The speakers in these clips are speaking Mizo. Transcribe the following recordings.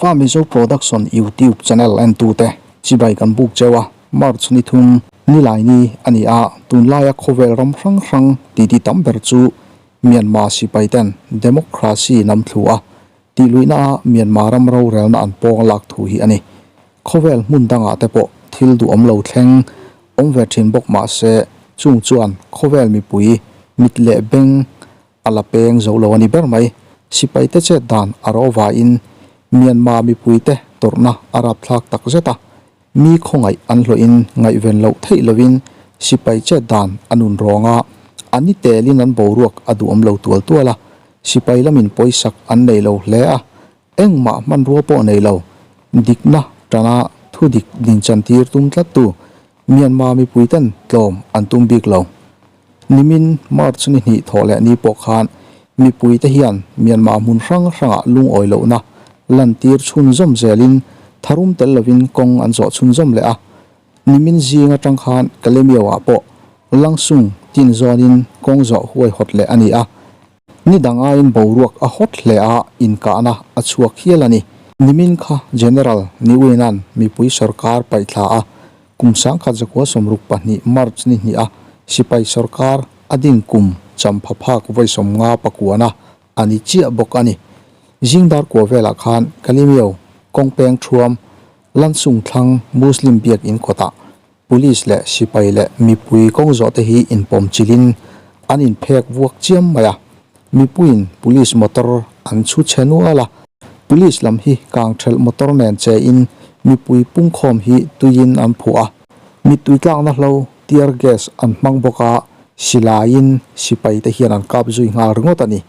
Alpha Mizo Production YouTube channel entute chibai kan buk cheu a, March ni thum nilai ni a ni a, tunlaia khawvel ram hrang hrang titi tam ber chu Myanmar sipai ten democracy nam thlu a tihluihna a Myanmar ram rorelna an pawng lak thu hi a ni. Khawvel hmun dangah te pawh thil duhawm lo thleng awm ve thin bawk mah se chung chuan khawvel mipui mit leh beng a la peng zo lo a ni ber mai. Sipaite chet dan a ro vaiin Myanmar mipuite tawrhna a rapthlak tak zet a, mi khawngaih an hlawhin ngaihven loh theih lovin sipai chet dan a nun rawng a, a ni telin an boruak a duhawm lo tual tual a, sipai lamin pawisak an nei lo hle a, Engmah hmanrua pawh nei lo, dikna tana thudik dinchantir tum tlattu Myanmar mipuiten tlawm an tum bik lo. Nimin March ni hnih thawh leh ni pawh khan mipuite hian Myanmar hmun hrang hrangah lungawi lohna lantir chhunzawm zelin tharum tel lovin kawng an zawh chhunzawm leh a. Nimin zing atang khan Kalemyo-ah pawh Langsung tin zawnin kawng zawh huaihawt leh a ni a. Ni dang aiin boruak a hawt hle a, inkahna a chhuak hial a ni. Nimin kha General Niuena'n mipui sorkar paihthla a, kum 1962 March ni hnih a sipai sorkar a ding kum champha phak vawi 50 pakuana a ni chiah bawk a ni. Zingdar kua velah khan Kalimio kawngpeng thuam Lansung thlang Muslim biakinn kawtah Police leh sipai leh mipui kawng zawh te hi inpawm chilhin an inphek vuak chiam mai a, mipuiin police motor an chhu chhe nual a, police lam hi kang thelh motor nen che in mipui pungkhawm hi tuiin an phuah a, mittui tlakna hlo tear gas an hmang bawk a, silaiin sipai te hian an kap zui nghal ringawt a ni.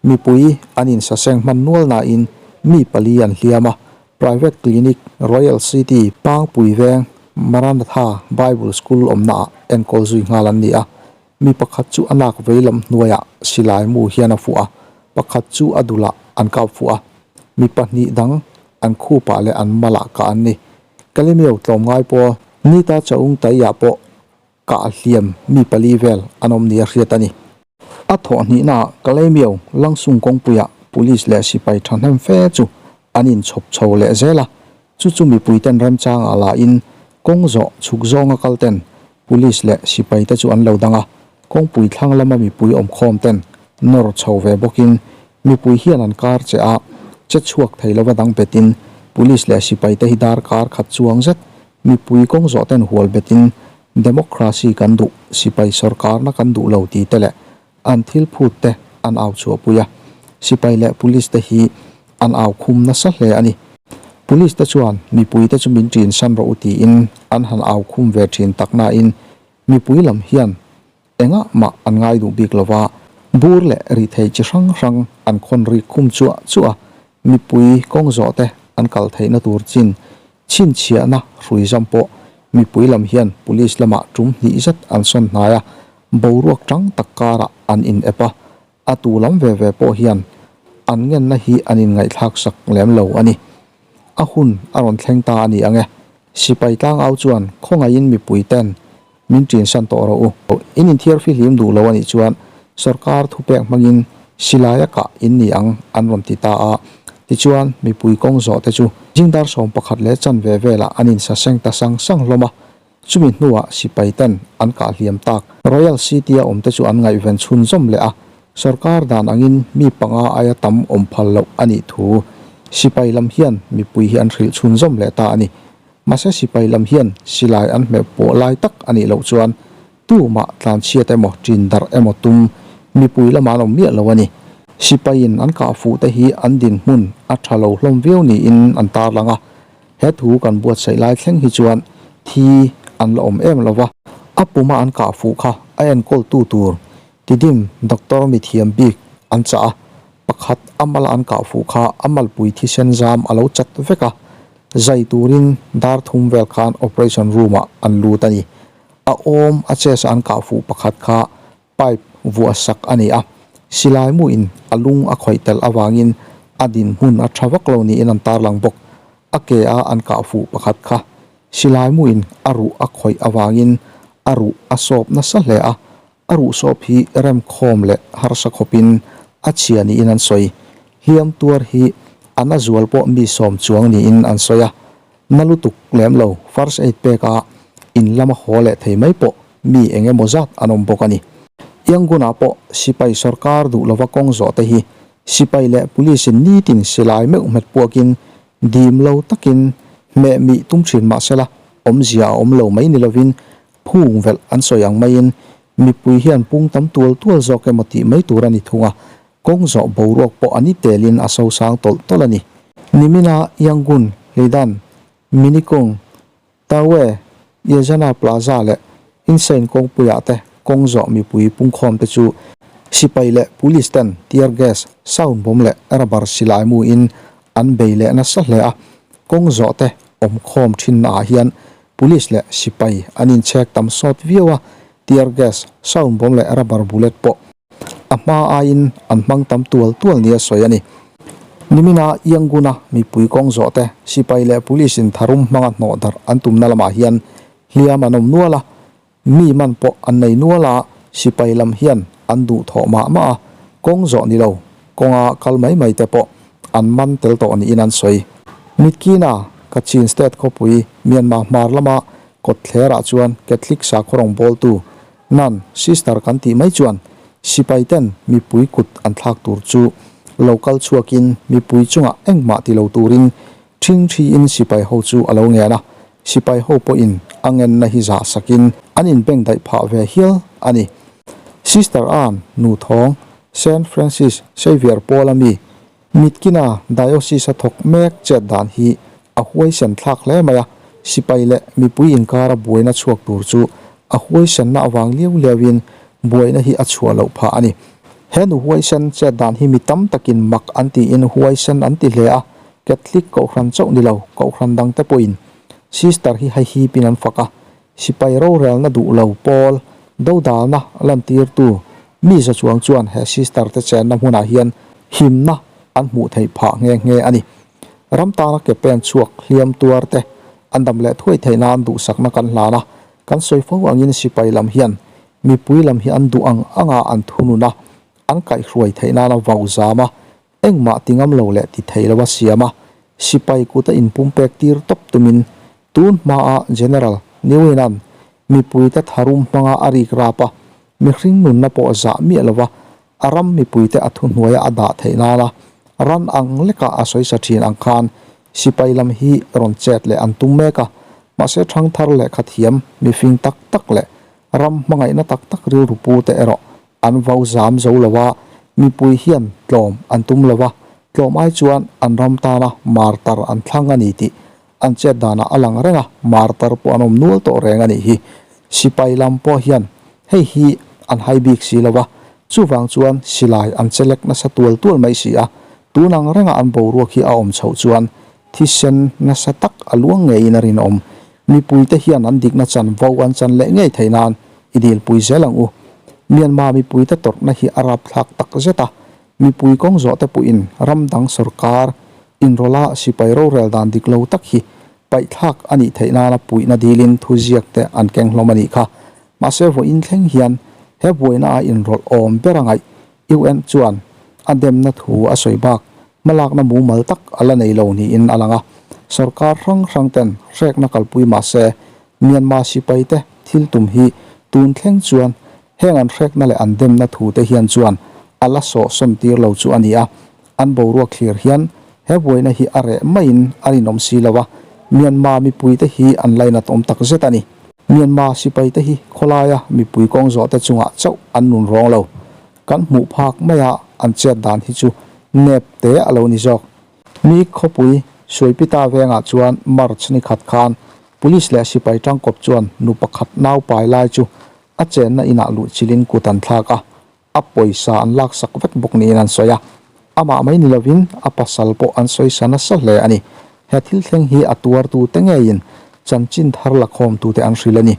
Mipui an insaseng hman nual nain mi pali an hliam a, Private Clinic, Royal City, Pangpui Veng, Maranatha Bible School awmnaah enkawl zui nghal an ni a. Mi pakhat chu a nak vei lam hnuaiah silai mu hian a fuh a, pakhat chu a dulah an kap fuh a. Mi pahnih dang an khupah leh an malah kah an ni. Kalemio tlawmngai pawl Nita Chaung Taiah pawh Kah hliam mi pali vel an awm nia hriat a ni. A thawh hnihnaah Kalaymyo Langsung kawngpuiah Police leh sipai thahnem fe chu an inchhawp chho leh zel a, chu chu mipuiten remchangah lahin kawng zawh chhuk zawnga kalten Police leh sipaite chu an lo dang a, kawngpui thlang lama mipui awmkhawm ten nawr chho ve bawkin mipui hian an kar che a, che chhuak thei lova dang betin Police leh sipaite hi darkar khat chuang zet Mipui kawng zawh ten hual betin Democracy kan duh, sipai sorkarna kan duh lo ti te leh an thil phut te an au chhuahpui a. Sipai leh Police te hi an au khum nasa hle a ni. Police te chuan mipui te chu min ṭin san rawh u tiin an han au khum ve ṭhin tak nain mipui lam hian engah mah an ngai duh bik lo va, bur leh ri thei chi hrang hrang an khawn rik khum chuah chuah a, mipui kawng zawh te an kal theihna tur chin chhinchhiahna hrui zam pawh mipui lam hian police lamah tum hnih zet an sawn hnai a, boruak tang tak karah an in ep a, a tu lam ve ve pawh hian an ngenna hi an inngaihthlak sak lem lo a ni. A hun a rawn thleng ta a ni ang e, sipai tlangau chuan khawngaihin mipui ten Min ṭinsan tawh rawh u. In inthiar fihlim duh lo a nih chuan sorkar thupek hmangin silai a kah in ni ang an rawn ti ta a. Tichuan, mipui kawng zawh te chu zingdar 11 leh chanve velah an insaseng ta sang sang hlawm a. Chumi hnuah sipai ten an kah hliam tak. Royal City a awm te chu an ngaihven chhunzawm leh a. Sorkar dan angin mi panga aia tam awm phal loh a nih thu sipai lam hian mipui hi an hrilh chhunzawm leh ta a ni. Mahse sipai lam hian silai an hmeh pawh lai tak a nih loh chuan tumah tlanchhiat emaw ṭin darh emaw tum mipui lamah an awm miah lo a ni. Sipaiin an kah fuh te hi an dinhmun a ṭha lo hlawm viau niin an tarlang a, he thu kan buatsaih lai thleng hi chuan thi an la awm em lo va. A puma an kah fuh kha a enkawltu tur Tidim doctor mithiam bik an chah a, pakhat a mal an kah fuh kha a malpui thisen zam a lo chat vek a, Zai turin dar thum vel khan operation room ah an lut a ni. A awm a chest an kah fuh pakhat kha pipe vuah sak a ni a, silai mu in a lung a khawih tel avangin a dinhmun a tha vak lo niin an tarlang bawk. A ke a an kah fuh pakhat kha silai mu in a ruh a khawih avangin a ruh a sawp nasa hle a, a ruh sawp hi remkhawm leh harsa khawpin a chhia niin an sawi. Hliam tuar hi. A na zual pawh mi sawm chuang niin an sawi a, na lutuk lem lo first aid pek a in lama haw leh thei mai pawh mi eng emaw zat an awm bawk a ni. Yangon-ah pawh sipai sorkar duh lova kawng zawh te hi sipai leh police in nitin silai meuh hmet puakin dim lo takin hmeh mih tum thin mahsela awmzia a awm lo mai ni lovin phung velh an sawi ang maiin mipui hian pung tam tual tual zawk emaw tih mai tur a ni thung a, Kawng zawh boruak pawh a ni telin a sosang tawlh tawlh a ni. Nimina Yangon, Hleidan, Minikung, Tawe, Yezana Plaza leh Insein kawngpuiah te kawng zawh mipui pungkhawm te chu sipai leh police ten tear gas, sound bomb leh rubber silai muin an bei leh nasa hle a. Kawng zawh te awmkhawm thinna ah hian police leh sipai an inchhek tam sawt viau a, tear gas, sound bomb leh rubber bullet pawh A hma aiin an hmang tam tual tual nia sawi a ni. Nimina Yangon-a mipui kawng zawh te, sipai leh police-in tharum hmanga hnawh darh an tumna lamah hian hliam an awm nual a, mi man pawh an nei nual a, sipai lam hian an duh thawh mah mah a, kawng zawh ni lo, kawnga kal mai mai te pawh an man tel tawh niin an sawi. Mitkina, Kachin State khawpui, Myanmar hmar lama kawtthlerah chuan Catholic sakhaw rawngbawltu Nan, sister kan tih mai chuan sipai ten mipui kut an thlak tur chu lo kal chhuakin mipui chungah engmah ti lo turin ṭhing ṭhiin sipai ho chu a lo ngen a, sipai ho pawhin a ngenna hi zah sakin an inbeng daih phah ve hial a ni. Sister Ann nu thawng Saint Francis Xavier Paul-a mi Mitkina Diocese-a thawk mek chet dan hi a huaisen thlak hle mai a, sipai leh mipui inkara buaina chhuak tur chu a huaisenna avang liau liauin buaina hi a chhuah loh phah a ni. He nu huaisen chet dan hi mi tam takin mak an tiin huaisen an ti hle a, Catholic kohhran chauh ni lo kohhran dangte pawhin Sister hi haihipin an fak a, Sipai rorelna duh lo pawl dodalna lantirtu mi za chuang chuan he sister te chenna hmunah hian himna an hmuh theih phah nghe nghe a ni. Ram tana ke pen chhuak hliam tuar te an dam leh thuai theih nan duhsakna kan hlan a, kan sawi fo angin sipai lam hian mipui lam hi an duh ang anga an thunun a, an kaihhruai theih nana vau zam a, Engmah ti ngam lo leh ti thei lo a siam a, sipai kut a inpumpek tir tawp tumin tun hmaa General Nguyen-a'n mipuite tharum hmanga a rik rap a, mihring nunna pawh zah miah lova a ram mipuite a thuhnuaia a dah theih nana ran ang leka a sawisa thin ang khan sipai lam hi rawn chet leh an tum mek a, mahse thangthar lehkha thiam mifing tak tak leh ram hmangaihna tak tak rilru pute erawh An vau zam zo lo a, mipui hian tlawm an tum lo a, tlawm ai chuan an ram tana martar an thlang a ni tih an chet danah a lang reng a, martar pawh an awm nual tawh reng a nih hi. Sipai lam pawh hian hei hi an hai bik si lo a, chuvang chuan silai an chelek nasa tual tual mai si a, tun ang renga an boruak hi a awm chhoh chuan thisen nasa tak a luang ngeiin a rinawm. Mipuite hian an dikna chan vo an chan leh ngei theih nan I dilpui zel ang u. Myanmar mipuite tawrhna hi a rapthlak tak zet a, mipui kawng zawh te pawhin ram dang sorkar inrawlha sipai rorel dan dik lo tak hi paihthlak a nih theih nana puihna dilin thuziak te an keng hlawm a nih kha. Mahse vawiin thleng hian he buaina a inrawlh awm ber a ngaih UN chuan a demna thu a sawi bak hmalakna mumal tak a la nei lo niin a lang a, sorkar hrang hrang ten hrekna kalpui mahse Myanmar sipaite thil tum hi tun thleng chuan heng an hrekna leh an demna thute hian chuan a la sawhsawn tir lo chu a ni a, an boruak thlir hian he buaina hi a reh maiin a rinawm si lo a, Myanmar mipuite hi an lainat awm tak zet a ni. Myanmar sipaite hi khawlaia mipui kawng zawhte chungah chauh an nun rawng lo. Kan hmuh phak maia an chet dan hi chu nep te a lo ni zawk. Mi khawpui Suaipita vengah chuan March ni khat khan Police leh sipai tangkawp chuan nu pakhat nau pai lai chu a chenna inah luh chilin kut an thlak a, a pawisa an laksak vek bawk niin an sawi a. Amah mai ni lovin a pasal pawh an sawisa nasa hle a ni. He thil thleng hi a tuartute ngeiin chanchin thar lakhawmtute an hrilh a ni.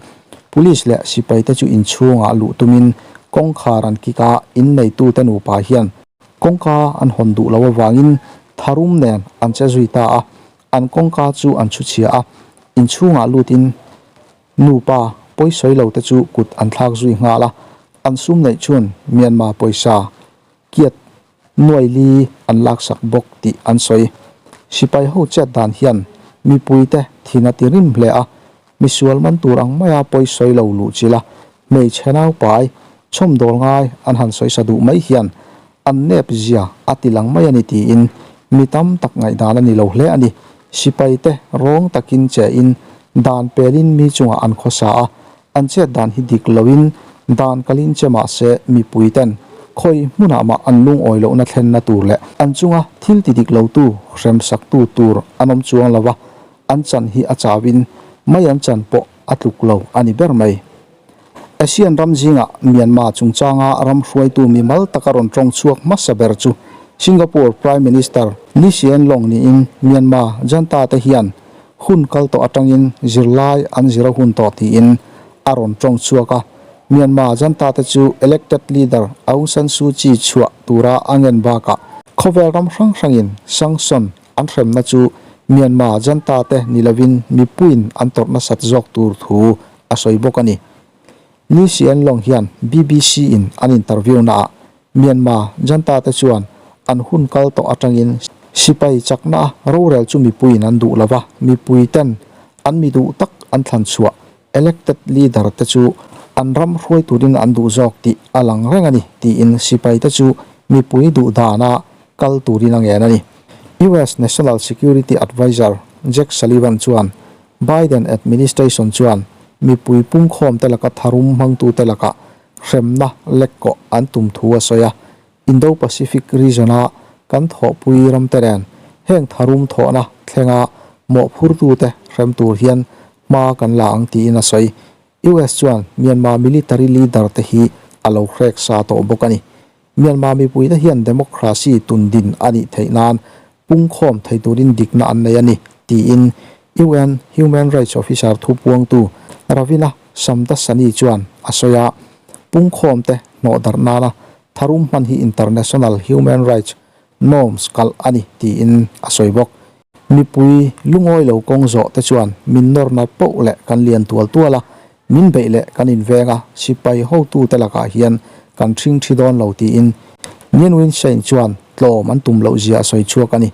Police leh sipaite chu inchhungah luh tumin kawngkhar an kik a, inneitute nupa hian kawngka an hawn duh loh avangin tharum nen an che zui ta a. An kawngka chu an chhu chhia a, inchhungah lutin nupa pawisawi lo te chu kut an thlak zui nghal a, an sum neih chhun Myanmar pawisa kiat nuai li an laksak bawk tih an sawi. Sipai ho chet dan hian mipuite thin a ti rim hle a, misual man tur ang maia pawi sawi lo luh chilh a, hmeichhe naupai chhawmdawl ngai an han sawisa duh mai hian an nep zia a ti lang mai a ni tiin mi tam tak ngaihdan a ni lo hle a ni. Sipaite rawng takin che in dan pelin mi chungah an khawsa a, an chet dan hi dik loin dan kalin che mah se mipuiten khawi hmunah mah an lungawi lohna thlenna tur leh an chunga thil ti dik lotu hremsaktu tur an awm chuang lo va, an chan hi a chauin mai an chan pawh a tluk lo a ni ber mai. Asian ram zingah Myanmar chungchanga ram hruaitu mimal taka rawn tawng chhuak hmasa ber chu Singapore Prime Minister Lee Hsien Loong niin Myanmar janta te hian hun kal tawh atangin zirlai an zir a hun tawh tiin a rawn tawng chhuak a. Myanmar janta te chu elected leader Aung San Suu Kyi chhuah tura a ngen bakah khawvel ram hrang hrangin sanction an hremna chu Myanmar janta te ni lovin mipuiin an tawrh nasat zawk tur thu a sawi bawk a ni. Lee Hsien Loong hian BBC in an interview naah Myanmar janta te chuan an hun kal tawh atangin sipai chakna a rorel chu mipuiin an duh lova, mipui ten an mi duh tak an thlan chhuah elected leader te chu an ram hruai turin an duh zawk tih a lang reng a ni tiin sipai te chu mipui duh dana kal turin a ngen a ni. US National Security Adviser Jake Sullivan chuan Biden administration chuan mipui pungkhawmte laka tharum hmangtute lakah hremna lekkawh an tum thu a sawi a. Indo-Pacific region-a kan thawhpui ramte nen heng tharum thawhna thlenga mawhphurtute hrem tur hian hma kan la ang tiin a sawi. US chuan Myanmar military leader te hi a lo hrek sa tawh bawk a ni. Myanmar mipuite hian democracy tundin a nih theih nan pungkhawm thei turin dikna an nei a ni, tiin UN Human Rights Officer thupuangtu Ravina Shamdasani chuan a sawi a. Pungkhawmte hnawhdarh nana tharum hman hi international human rights norms kalh a ni, tiin a sawi bawk. Mipui lungawi lo kawng zawh te chuan min nawrna poh leh kan lian tual tual a, min beih leh kan inveng a, sipai hotute lakah hian kan ṭhing ṭhi dawn lo tiin Nien Win Sein chuan tlawm an tum loh zia a sawi chhuak a ni.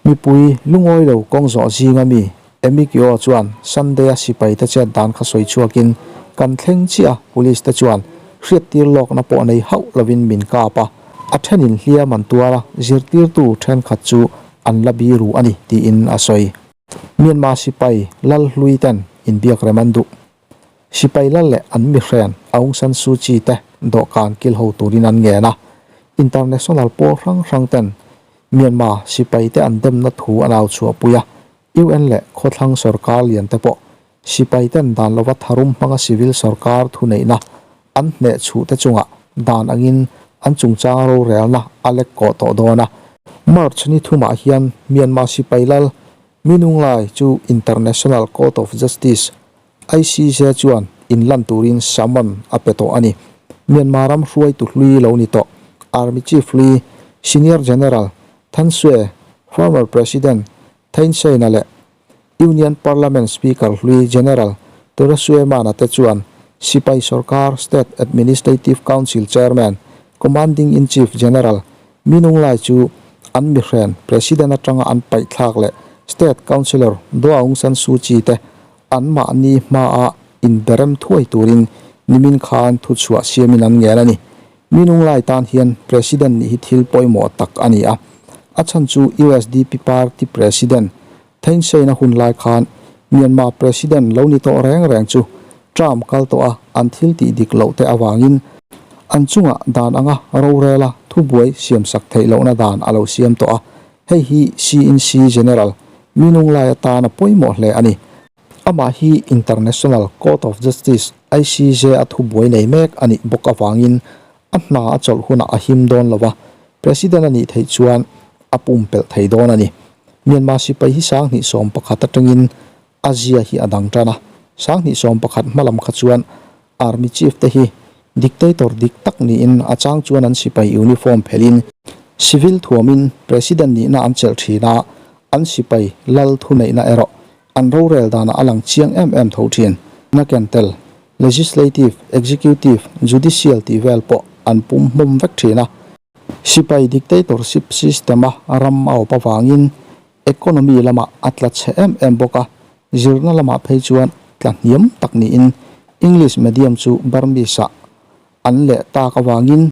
Mipui lungawi lo kawng zawh zinga mi Amy Kio chuan Sunday-a sipaite chet dan kha sawi chhuakin kan thleng chiah a, police te chuan hriattir lawkna pawh nei hauh lovin min kap a, a thenin hliam an tuar a, zirtirtu thenkhat chu an la biru a ni tiin a sawi. Myanmar sipai lal hlui ten inbiak rem an duh. Sipai lal leh an mihren Aung San Suu Kyi te dawhkan kil ho turin an ngen a. International pawl hrang hrang ten Myanmar sipai te an demna thu an au chhuahpui a. UN leh khawthlang sorkar lian te pawh sipai ten dan lova tharum hmanga civil sorkar thuneihna an hneh chhuh te chungah dan angin an chungchang rorelna a lek kawh tawh dawn a. March ni thumah hian Myanmar sipai lal Minunglai chu International Court of Justice, ICJ, chuan inlan turin summon a pe tawh a ni. Myanmar ram hruaitu hlui lo ni tawh Army Chief hlui Senior General Than Swe, former President Thein Sein-a leh Union Parliament Speaker hlui General Tura Suemana te chuan Sipai Sorkar State Administrative Council Chairman, Commanding-in-Chief General Minung Lai chu an mihren President atanga an paihthlak leh State Councilor Daw Aung San Suu Kyi te anmahni hmaa inberem thuai turin nimin khan thuchhuah siamin an ngen a ni. Minung Lai tan hian President nih hi thil pawimawh tak a ni a, a chhan chu usdp Party President Thein Sein a hun lai khan Myanmar President lo ni tawh reng reng chu term kal tawh a an thil tih dik loh te avangin an chungah dan anga rorela thubuai siamsak theih lohna dan a lo siam tawh a, hei hi CNC General Minung Lai atana pawimawh hle a ni. Amah hi International Court of Justice, ICJ, a thubuai nei mek a nih bawk avangin a hna a chawlh hunah a him dawn lo a, President a nih theih chuan a pumpelh thei dawn a ni. Myanmar sipai hi 2011 atangin a zia hi a dang tan a, 2011 hma lam kha chuan Army Chief te hi dictator dik tak niin a chang chuan an sipai uniform phelhin civil thuamin President nihna an chelh thin a, an sipai lal thuneihna erawh An rorel danah a lang chiang em em tho thin. Na ken tel, Legislative, Executive, Judicial tih vel pawh an pum hmawm vek thin a. Sipai dictatorship system-a ram a awp avangin Economy lamah a tla chhe em em bawk a, zirna lamah phei chuan tla hniam tak niin English medium chu Burmese-ah an leh tak avangin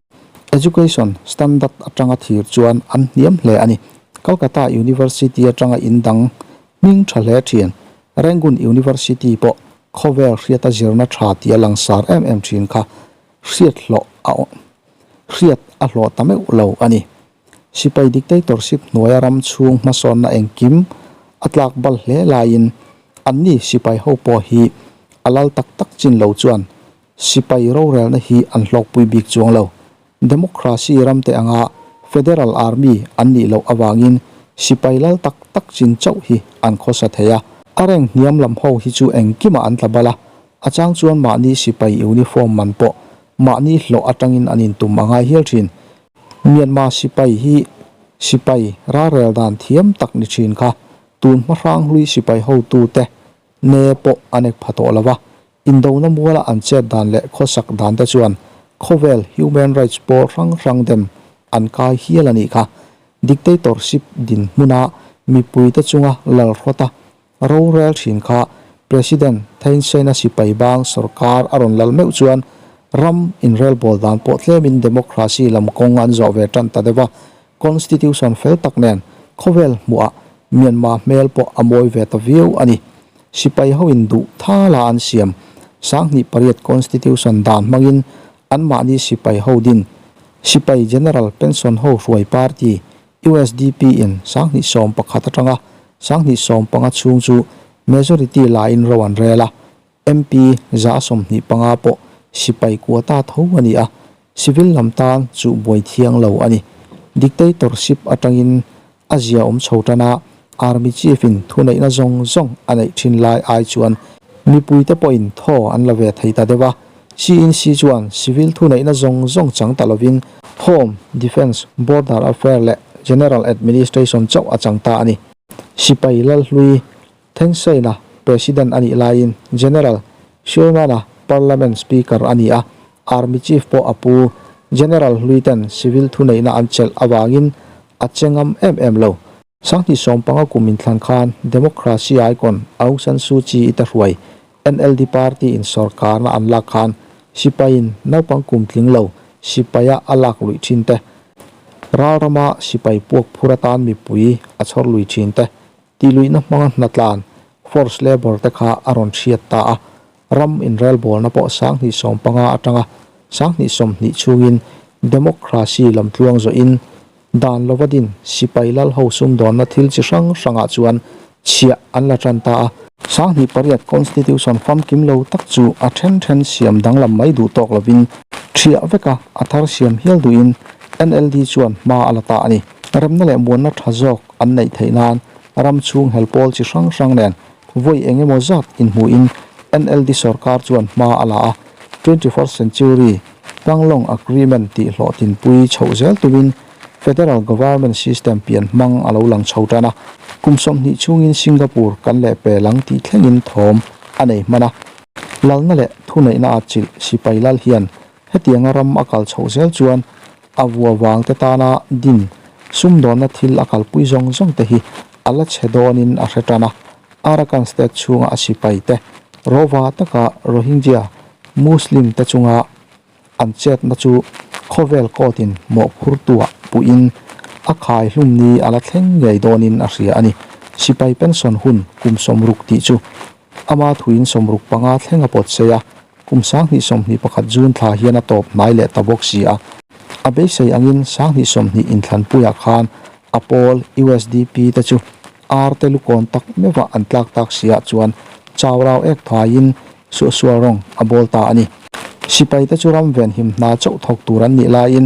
education standard atanga thir chuan an hniam hle a ni. Calcutta University atanga in dang hming tha hle thin Rangoon University pawh khawvel hriata zirna tha tia langsar em em thin kha hriat hlawh a hriat a hlawh ta meuh lo a ni. Sipai dictatorship hnuaia ram chhung hmasawnna engkim a tlak bal hle laiin anni sipai ho pawh hi a lal tak tak chin lo chuan Sipai rorelna hi an hlawkpui bik chuang lo. Democracy ram te anga Federal Army an nih loh avangin sipai lal tak tak chin chauh hi an khawsa thei a. A reng hniam lam ho hi chu engkimah an tla bal a, a chang chuan mahni sipai uniform man pawh mahni hlawh atangin an intum a ngai hial thin. Myanmar sipai hi sipai ralrel dan thiam tak ni thin kha tun hma hranghlui sipai hotute ne pawh an ek pha tawh lo a, Indona muala an chet dan leh khawsak dan te chuan khawvel human rights pawl hrang hrang dem an kai hial a nih kha. Dictatorship dinhmuna mipuite chunga lalhrawta rorel thin kha President Thein Sein-a sipai bang sorkar a rawn lal meuh chuan ram inrelbawl dan pawh tlemin democracy lam kawng an zawh ve tan ta deuh a, Constitution fel tak nen khawvel hmuhah Myanmar hmel pawh a mawi ve ta viau a ni. Sipai hoin duh thala an siam. 2008 Constitution dan hmangin anmahni sipai ho din Sipai General Pension ho hruai party usdp in 2011 atanga 2015 chhung chu majority lain ro an rel a. MP 25 pawh sipai quota tho a ni a, civil lam tan chu buai thiang lo a ni. Dictatorship atangin a zia awm chho tan a, Army Chief in thuneihna zawng zawng a neih thin lai ai chuan mipuite pawhin thaw an la ve thei ta deuh a. CNC chuan civil thuneihna zawng zawng chang ta lovin Home, Defence, Border Affair leh General Administration chauh a chang ta a ni. Sipai Lalhlui Thein Sein-a President a nih laiin General Shurman-a Parliament Speaker a ni a, Army Chief pawh a pu. General hlui ten civil thuneihna an chelh avangin a che ngam em em lo. 2015 kum inthlan khan Democracy icon Aung San Suu Kyi-i te hruai NLD party in sorkarna an lak khan sipaiin naupang kum tling lo sipaia a lak luih thin te, ralrama sipai puak phur atan mipui a chhawr lui thin te, Tihluihna hmanga hnatlan, force labour, te kha a rawn hriat ta a, ram inrelbawlna pawh 2015 atanga 2020 chhungin democracy lamtluang zawhin dan lova din sipai lal ho sumdawnna thil chi hrang hrangah chuan chhiah an la tan ta a. 2008 Constitution famkim lo tak chu a then then siam danglam mai duh tawk lovin thiah veka a thar siam hial duhin NLD chuan hma a la ta a ni. Remna leh muanna tha zawk an neih theih nan ram chhung hel pawl chi hrang hrang nen vawi eng emaw zat inhmuhin NLD sorkar chuan hma a la a, 21st Century Panglong Agreement tih hlawhtlinpui chhoh zel tumin Federal Government System pian hmang a lo lang chho tan a, kum 20 chhungin Singapore kan leh pel ang tih thlengin thawm a nei hman a. Lalna leh thuneihna a chilh sipai lal hian Hetianga ram a kal chhoh zel chuan a vua vang te tana din sumdawnna thil a kalpui zawng zawng te hi a la chhe dawnin a hre tan a. Arakan state chhunga a sipai te rawva taka Rohingya Muslim te chunga an chetna chu khawvel court-in mawhphurtuah puhin a khai hlum ni a la thleng ngei dawnin a hria a ni. Sipai pension hun kum 60 tih chu ama thuin 65 thleng a pawt sei a. Kum 2021 June thla hian a tawp hnai leh ta bawk si a. A beisei angin 2020 inthlanpuiah khan a pawl usdp te chu ar te lukawn tak meuhah an tlak tak si ah chuan chau rau ek thaiin suahsual rawng a bawl ta a ni. Sipai te chu ram venhim hna chauh thawk tur an nih laiin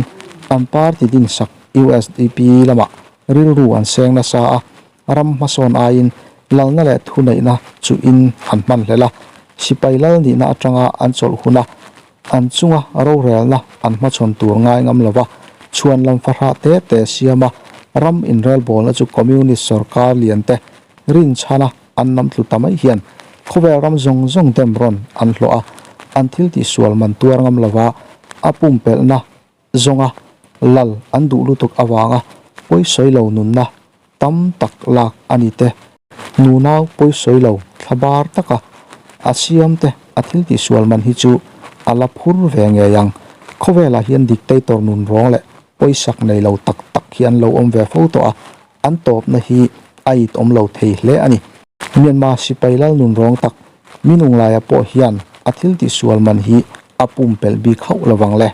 an party dinsak usdp lamah rilru an seng nasa a, Ram hmasawn aiin lalna leh thuneihna chuhin an hman hlel a, sipai lal nihna atanga an chawlh huna an chunga rorelna an hmachhawn tur ngai ngam lova chhuan lam fahrah te te siama ram inrelbawlna chu Communist sorkar lian te rinchhana an nam tlu ta mai hian khawvel ram zawng zawng dem rawn an hlawh a, an thil tihsual man tuar ngam lova a pumpelhna zawnga lal an duh lutuk avanga pawisawi lo nunna. tam tak lak a ni te. Nunau pawisawi lo thlabar taka a siam te a thil tihsual man hi chu a la phur ve ngei ang. Khawvelah hian dictator nun rawng leh pawisak nei lo tak tak hi an lo awm ve fo tawh a, an tawpna hi a it awm lo thei hle a ni. Myanmar sipai lal nun rawng tak Minunglaia pawh hian a thil tihsual man hi a pumpelh bik hauh lovang le.